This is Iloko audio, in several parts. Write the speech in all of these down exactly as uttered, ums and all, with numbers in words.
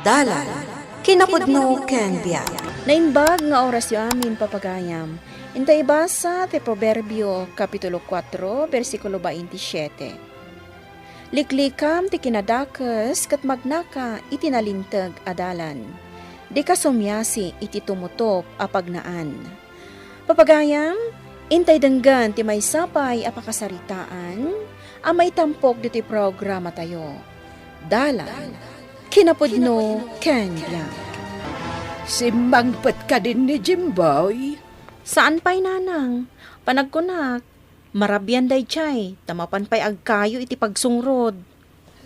Dalan, kinapudno ken biag. Naimbag nga orasyo amin, papagayam. Inta ibasa ti Proverbio, Kapitulo kuatro, bersikulo baintisiete. Liklikam ti kinadakes ket magnaka iti nalinteg a dalan. Dika sumiasi iti tumutop a pagnaan. Papagayam, intay denggen ti maysa pay a pakasaritaan a maitampok ditoy programatayo. Dalan, kinapudno ken biag. Simmangpet kadin ni Jimboy? Saan pay, nanang. Panagkunak, marabian daydiay, ta mapan pay agkayo iti pagsungrod.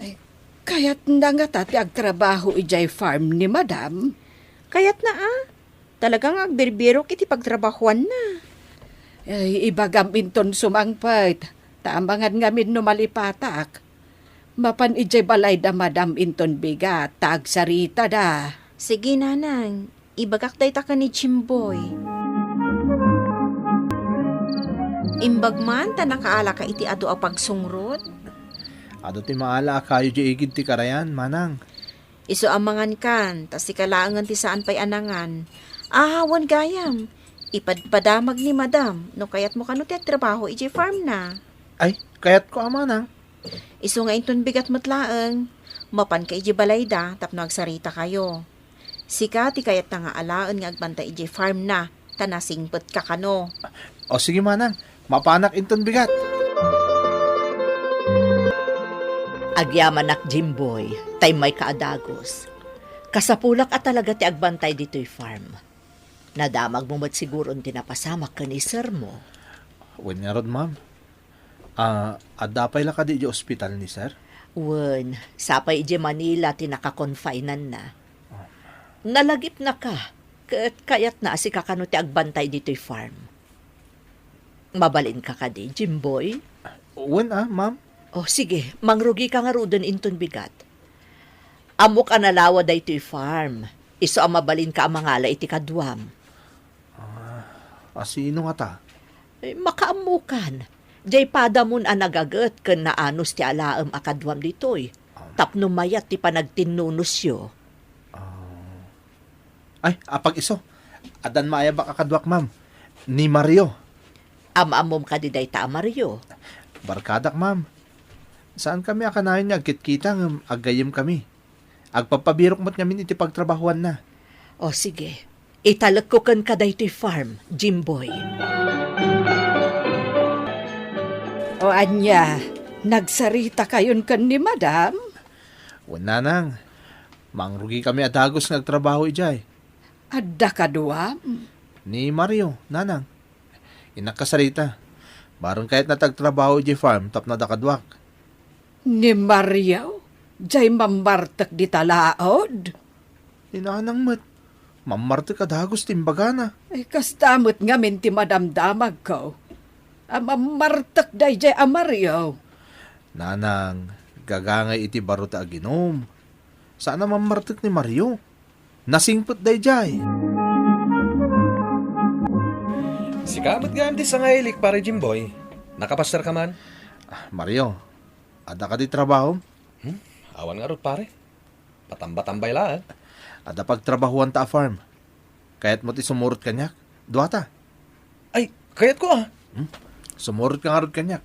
Ay, kayatna ngata ti agtrabaho idiay farm ni Madam? Kayatna a. Talaga nga agbirbirok iti pagtrabahoanna. Ay, ibagam inton sumangpet, ta amangan ngamin no malipatak. Mapan idiay balay da Madam inton bigat, ta agsaritada. Sige, nanang. Ibagak dayta ken ni Jimboy. Imbag man ta nakaalaka iti adu a pagsungrod. Adu ti maala a kayo di igid ti karayan, manang. Isu a mangankan, ta sika laengen ti saan pay a nangan. Aha, wen gayam, ipadpadamag ni Madam no kayatmo kano ti agtrabaho idiay farm na. Ay, kayatko a, manang. Isu nga inton bigat met laeng, mapanka idiay balayda tapno agsarita kayo. Sika ti kayatna nga alaen nga agbantay idiay farm na, ta nasingpetka kano. O sige, manang, mapanak inton bigat. Agyamanak, Jimboy, ta immayka a dagus. Kasapulak a talaga ti agbantay ditoy farm. Nadamagmo met siguron ti napasamak ken ni sir mo. Wen ngarud, ma'am. Ah, adda pay la kadi idiay ospital ni sir? Wen, sapay idiay Manila ti nakakonfinanna. Nalagipnaka, ket kayatna a sika kano ti agbantay ditoy farm. Mabalinka kadi, Jimboy? Wen a, ma'am. O, sige, mangrugika ngaruden inton bigat. Ammok a nalawa daytoy farm. Isu a mabalinka a mangala iti kaduam. Ah, a sino ngata? Eh, makaammokan. Diay padamon a nagaget ken naanus ti alaem a kaduam ditoy. Ah. Tapno mayat ti panagtinnunusyo. Ah. Ay, apag-isu. Addan maayabak a kaduak, ma'am. Ni Mario. Am-ammom kadi dayta a Mario? Barkadak, ma'am. Saankami a kanayon nga agkitkita ngem aggayyemkami. Agpapabirok met ngamin iti pagtrabahoanna. O, sige. Italekko kenka daytoy farm, Jimboy. O ania, nagsarita kayon ken ni Madam? Wen, nanang. Mangrugikami a dagus nga agtrabaho idiay. Adda kaduam? Ni Mario, nanang. Innak kasarita. Bareng kayatna ti agtrabaho idiay farm tapno adda kaduak. Ni Mario, diay mammartek dita laod? Ni nanang met, mammartek a dagus ti imbagana. Ay, kasta met ngamin ti madamdamagko. A mammartek daydiay a Mario. Nanang, gagangay iti baro ti aginum. Saan a mammartek ni Mario. Nasingpet daydiay. Sika met gayam ti sangailik, Pare Jimboy. Nakapasterka man? Ah, Mario, adda kadi trabahom? Hmm? Awan ngarud, pare. Patamba-tambay laeng. Adda pagtrabahoanta a farm. Kayatmo ti sumurot kaniak? Duata. Ay, kayatko a. Hmm? Sumurot ka ngarud kaniak.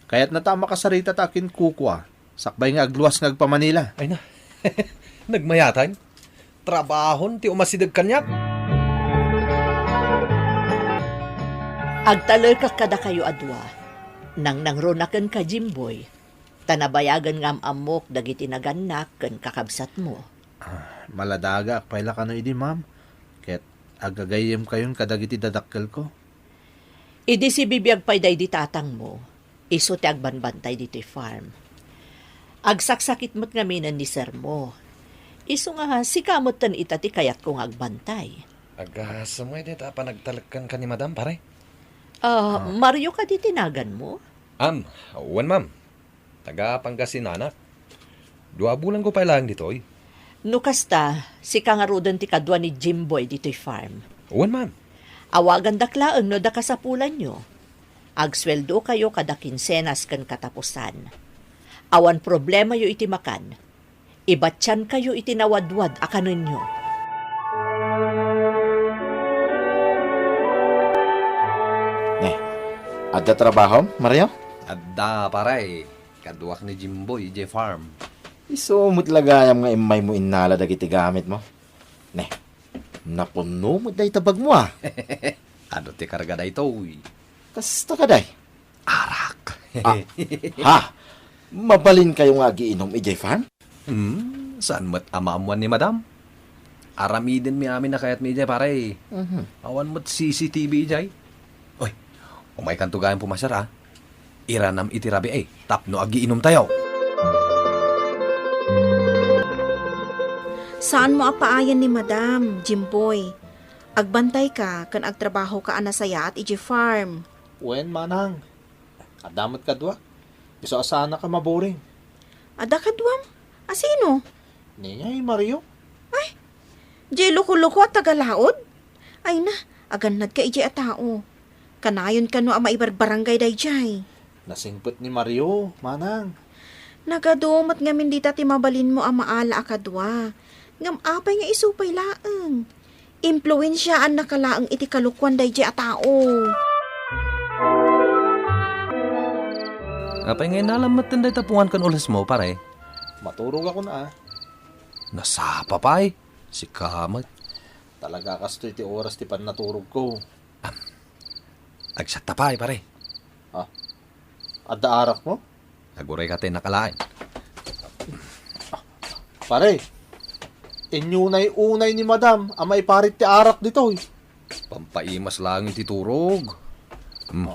Kayatna ta a makasarita ta akin kukua. Sakbay nga agluas nga agpa-Manila. Ay na. Nagmayatan. Trabahon ti umasideg kaniak. Agtalekak kadakayo a dua. Nangnangruna kenka, Jimboy. Ta nabayagen nga am-ammok dagiti nagannak ken kakabsatmo. Ah, maladagaak pay la kano idi, ma'am. Ket agagayyemkayon kadagiti dadakkelko. Idi sibibiag pay daydi tatangmo, isu ti agbanbantay ditoy farm. Agsaksakit met ngaminen ni sermo. Isu nga, sika metten ita ti kayatko nga agbantay. Agasem nga idi ta panagtalekkan ka ni Madam, pare? Ah, Mario kadi ti naganmo? Am, wen, ma'am. Taga Pangasinan. Dua a bulangko pay laeng ditoy. No kasta, sika ngaruden ti kadua ni Jimboy ditoy farm. Wen, ma'am. Awagandak laeng no adda kasapulanyo. Agsueldokayo kada kinsenas ken katapusan. Awan problemayo iti makan. Ibatiankayo iti nawadwad a kanenyo. Ne, adda trabahom, Mario? Adda, pare. Kaduak ni Jimboy idiay farm. Isu met la gayam nga immaymo innala dagiti gamitmo. Ne, napunno met dayta bagmo, a. Adu ti karga daytoy? Kasta kadi? Arak. Ah, ha? Mabalinkayo nga agiinom idiay farm? Hmm, saan met a maammuan ni Madam? Aramidenmi amin a kayatmi idiay, pare. Mhm. Awan met C C T V idiay. Oy, umaykanto gayam pumasiar, a. Iranam iti rabii tapno agiinumtayo. Saanmo a paayen ni Madam, Jimboy. Agbantayka ken agtrabahoka a nasayaat idiay farm. Wen, manang. Adda met kaduak. Isu a saannak a maboring. Adda kaduam? A sino? Ni ngay Mario. Ay, diay loko-loko a taga-Laod? Ay na, agannadka idiay a tao. Kanayon kano a maibarbarangay daydiay. Nasingpet ni Mario, manang. Nagadu met ngamin dita ti mabalinmo a maala a kadua. Ngem apay nga isu pay laeng? Impluensiaannaka laeng iti kalokuan daydiay a tao. Apay nga inalam metten dayta pungan ken ulesmo, pare? Maturogakon a. Nasapa pay. Sika met. Talaga kastoy ti oras ti pannaturogko. Am. Agsatta pay, pare. Ah. Adda arakmo? Aguray ka ti nakalain. Pare, inyunay-unay ni Madam a maiparit ti arak ditoy. Pampaimas laeng iti turog. Hmm.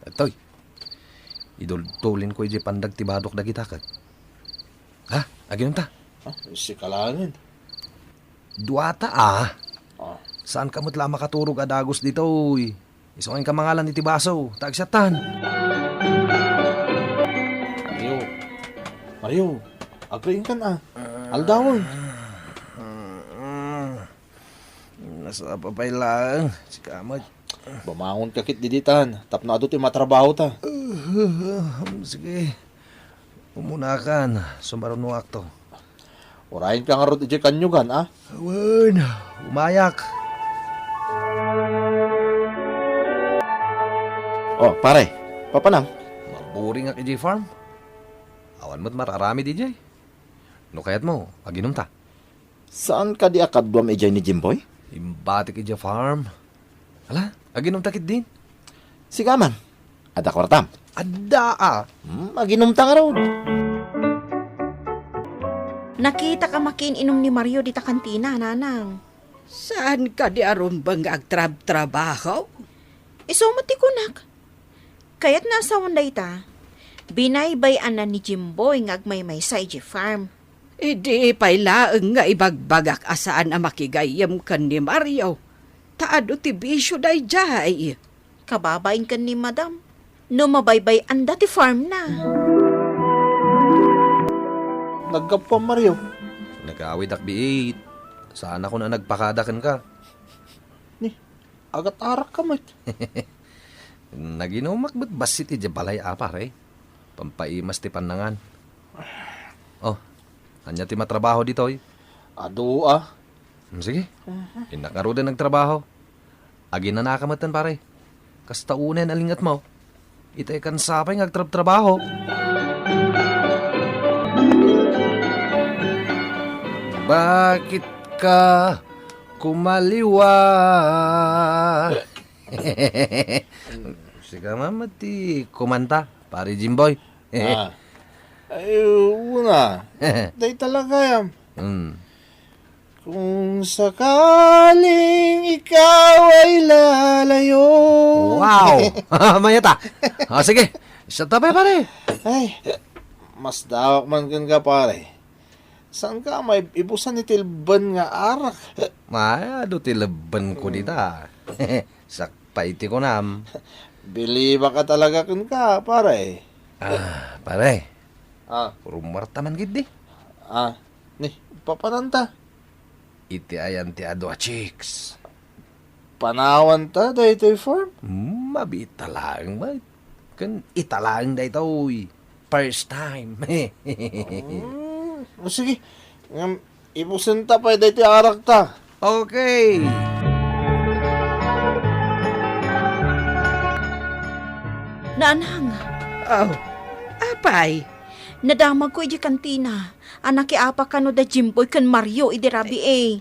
Daytoy. Idultulinko idiay pandag ti badok dagita ket. Ha? Aginomta? Ah, sika laengen. Duata a. Ah. Saanka met la a makaturog a dagus ditoy. Isu nga inka mangalan iti baso, ta agsiattan. Mario. Mario, agriingkan a. Aldawen. Nasapa pay laeng, sika met. Bumangonka ketdi ditan, tapno adu ti matrabahota. Sige. Umunakan, sumarunoakto. Urayenka ngarud idiay kanyogan, a? Awan, umayak. Oh, pare, papanam? Maboringak idiay farm. Awan met mararamid idiay. No kayatmo, aginomta. Saan kadi a kaduam idiay ni Jimboy? Imbatik idiay farm. Ala, aginomta ketdin. Sika man, adda kuartam? Adda a. Hmm, aginomta ngarud. Nakitak a makiin-inum ni Mario dita kantina, nanang. Saan kadi a rumbeng nga agtrabtrabaho? Isu met ti kunak. Kayatna a sawen dayta, binaybay-anan ni Jimboy nga agmaymaysa idiay farm. Idi pay laeng nga ibagbagak a saan a makigayyem ken ni Mario, ta adu ti bisio daydiay. Kababain ken ni Madam, no mabaybay-anda ti farmna. Naggapuam, Mario? Nagawidak biit. Saanakon a nagpakada kenka. Ni, agat-arakka met. Naginumak met bassit idiay balay a, pare. Pampaimas ti pannangan. Oh, ania ti matrabaho ditoy? Adu a. Hmm, sige. Innak ngaruden agtrabaho. Aginanaka metten, pare. Kasta unayen a lingetmo. Itay kansa pay nga agtrabtrabaho. Bakit ka kumaliwa? Sika man ti kumanta, pare Jimboy. Ah. Ay, una. Dayta la gayam. Hmm. Kung sakaling ikaw ay lalayo. Wow! Mayat a. O, sige. Siya ta pay, pare. Ay, masdawak man kenka, pare. Saanka a maibusan iti lebben nga arak? Ay, adu ti lebbenko dita. Sakbay ti kunam. Bilibaka talaga kenka, pare. Ah, pare. Ah. Rummuarta man ketdi. Ah, ni, papananta? Iti ayan ti adu a chicks. Panawanta daytoy farm? Hmm, mabiit ta laeng met. Ken ita laeng daytoy. First time. Hmm, O, sige. Ngem, ibusenta pay daytoy arakta. Okay. Nanang. Oh, apay? Nadamagko iti kantina a nakiapa kano da Jimboy ken Mario idi rabii.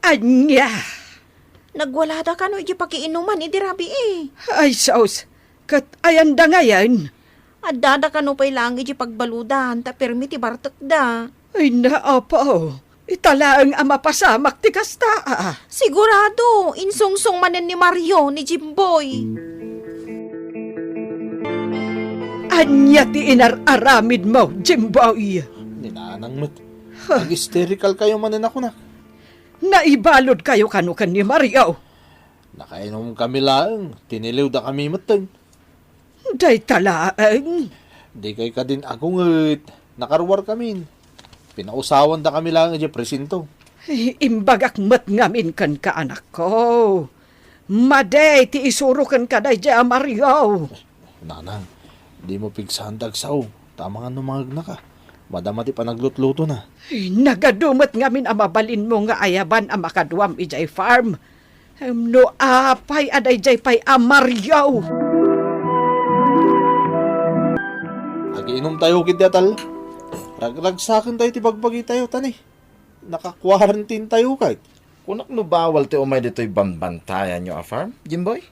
Ania? Nagwalada kano iti pakiinuman idi rabii. Ay, sus! Ket ayanda ngayen? Addada kano pay laeng iti pagbaludan, ta permi ti bartekda. Ay, naapaw. Ita laeng a mapasamak ti kasta, a. Sigurado, insungsong manen ni Mario ni Jimboy. Ania ti inar-aramidmo, Jimboy? Ni Nanang met. Huh. Nag-hysterical kayo manen a kunak. Naibalud kayo kano ken ni Mario? Nakainom kami laeng, tiniliw da kami metten. Dayta laeng. Di kay kadin agunget, nakaruar kamin. Pinausawan da kami laeng idiay presinto. Ay, imbagak met ngamin kenka, anakko. Madi ti isuro kenka daydiay a Mario. Nanang, dimo pigsaan ti agsao, ta amangan no mangegnaka. Madama ti panaglutlutona. Ay, nagadu met ngamin a mabalinmo nga ayaban a makaduam idiay farm. Em, no apay a daydiay pay a Mario? Agiinom tayo, kiddi a tal. Ragragsaken tayo ti bagbagi tayo, tani. Naka-quarantine tayo, kay. Kunak no bawal ti umay ditoy banbantayanyo a farm, Jimboy?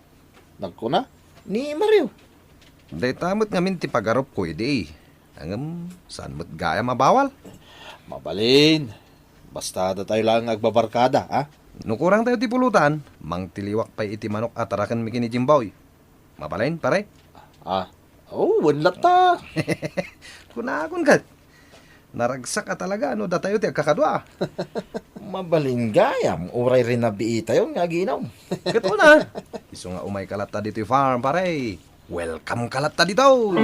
Nagkuna? Ni Mario. Dayta met ngamin ti pagarupko idi. Ngem, saan met gayam a bawal? Mabalin. Basta datayo laeng agbabarkada, ha? No kurang tayo ti pulutan, mangtiliwak pay iti manok a tarakenmi ken ni Jimboy. Mabalin, pare? Ah, oh, wen latta. Kunakon ket. Naragsak a talaga no datayo ti agkakadua. Mabalin gayam, uray rinabii tayo nga aginom. Ket una, isu nga umay ka latta ditoy farm, pare. Welcome ka latta ditoy.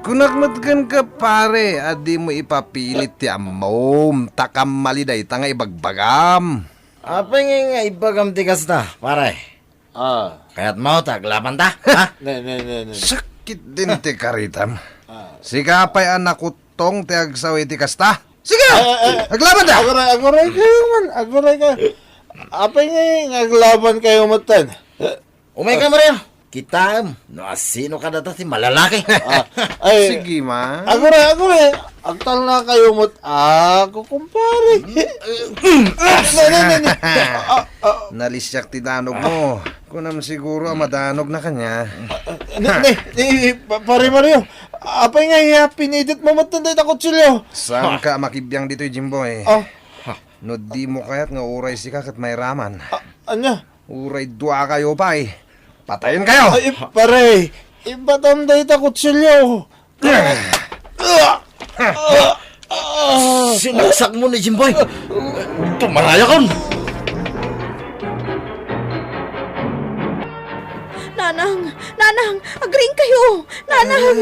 Kunak met kenka, pare, a dimo ipapilit ti ammom, ta kammali dayta nga ibagbagam. Apay nga, nga ibagam ti kasta, pare? Ah. Kayatmo ta aglabanta, ha? Ne, ne, ne, ne. Sakit din ti karitam. Ah. Sika pay a nakuttong ti agsao iti kasta. Sige! Ay, ay, ay. Aglabanta! Aguray, aguray kayo man. Aguray kayo. Apay nga, nga aglaban kayo metten? Umay ka, Mario. Kitaem, no asino kadata ti malalaki. Ah, ay, sige, ma. Aguray, aguray. Agtalna kayo met. Ah, kukumpare. Mm, mm, ah, ne, ne, ne, ne. Ah, ah. Nalisiak ti danog mo. Kunam siguro a madanog na kanya. Ah, ne, ne, ne, pa-, pare Mario. Apay nga iya, pinidit mo met dayta kutsilio? Saan ka makibiang ditoy, Jimboy? Ah. No di mo kayat nga uray sika ket mairaman. Ah, anya? Uray dua kayo pay. Patayen kayo! Ay, pare, ibatam dayta kutsilyo. Sinaksak mo ni Jimboy. Tumarayakon. Nanang, nanang, agriing kayo. Nanang.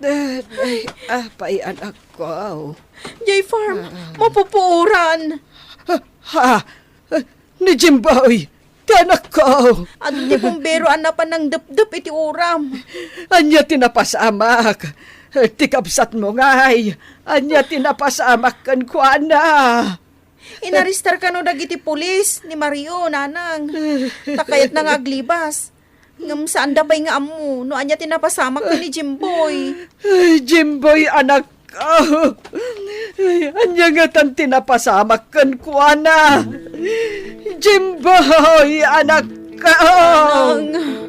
Ah, ah, ay, apay, anakko. Jay Farm, ah, mapupuoran. Ha? Ha? Ni Jimboy, ti anakko. Adu ti bumbero a napan nangdepdep iti uram. Ania ti napasamak? Ti kabsatmo ngay, ania ti napasamak kenkuana? Inarestar kano dagiti pulis ni Mario, nanang. Ta kayatna nga aglibas. Ngem saanda pay nga ammo no ania ti napasamak ken ni Jimboy. Ay, Jimboy, anakko. Ay, ania ngatan ti napasamak kenkuana? Jimboy, anakko. Nanang.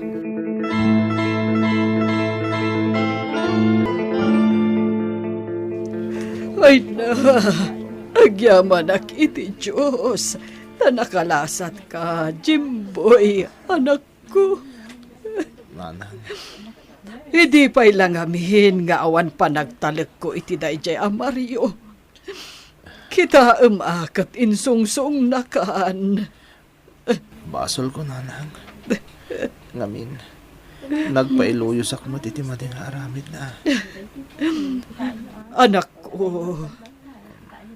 Ay na, agyamanak iti Dios, ta nakalasatka, Jimboy, anak ko. Nanang. Idi pay la ngamin nga awan panagtalekko iti daydiay a Mario. Kitaem a ket insungsongnakan. Basolko, Nanang. Ngamin, nagpailuyosak met iti madi nga aramidna. Anakko,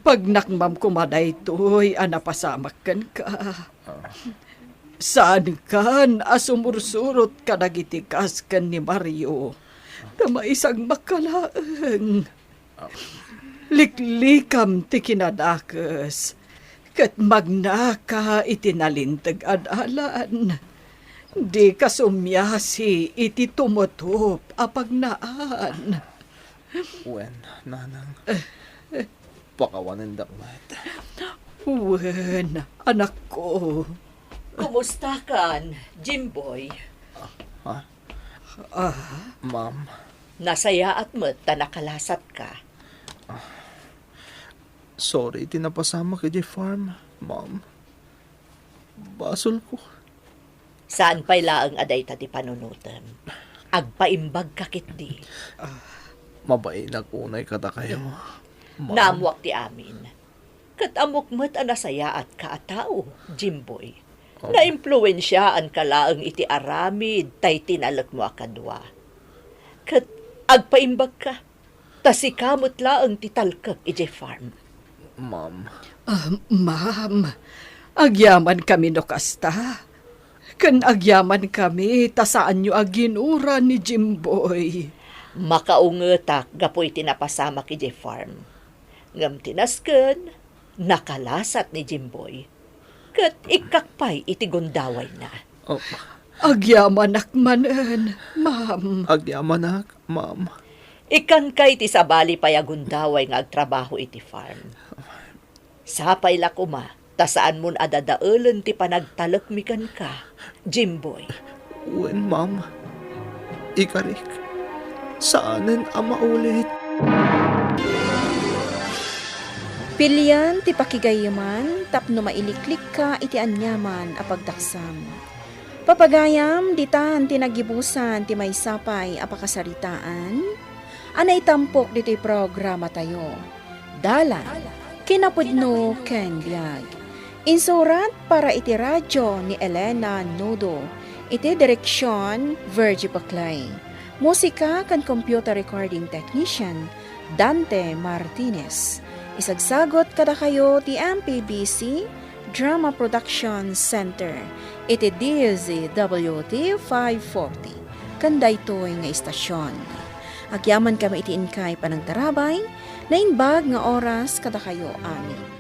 pagnakmam koma daytoy a napasamak kenka. Ah. Saankan a sumursurot kadagiti kas ken ni Mario, ta maisagmakka laeng. Liklikam ti kinadakes, ket magnaka iti nalinteg a dalan. Dika sumiasi iti tumutop a pagnaan. Wen, nanang, pakawanendak met. Wen, anakko. Kumustakan, Jimboy? Ha? Ah. Ma'am. Nasayaat met ta nakalasatka. Sorry iti napasamak idiay farm, ma'am. Basolko. Saan pay laeng a dayta ti panunotem. Agpaimbagka ketdi. Mabainak unay kadakayo, ma'am. Naammoak ti amin. Ket ammok met a nasayaatka a tao, Jimboy. Oh. Naimpluensiaanka laeng iti aramid tay tinalekmo a kadua. Ket agpaimbagka, ta sika met laeng ti talkek idiay farm. Ma'am. Ah, ma'am, agyamankami no kasta. Ken agyamankami ta saanyo a ginura ni Jimboy. Makaungetak gapu iti napasamak idiay farm. Ngem ti nasken, nakalasat ni Jimboy. Ket ikkak pay iti gundawayna. Oh. Agyamanak manen, ma'am. Agyamanak, ma'am. Ikkanka iti sabali pay a gundaway nga agtrabaho iti farm. Sapay la koma, ta saanmon a dadaelen ti panagtalekmi kenka, Jimboy. Wen, ma'am. Ikarik, saanen a maulit. Pilian ti pakigayman tapno mailiklikka iti aniaman a pagtaksam. Papagayam, ditan ti naggibusan ti maysa pay a pakasaritaan a naitampok ditoy programatayo. Dalan, kinapudno ken biag. Insurat para iti radio ni Elena Nudo. Iti direksion, Virgie Paclay. Musika ken computer recording technician, Dante Martinez. Isagsagut kadakayo ti M P B C Drama Production Center iti D Z W T five forty. Ken daytoy nga istasion. Agyamankami iti inkay panangtarabay, naimbag nga oras kadakayo amin.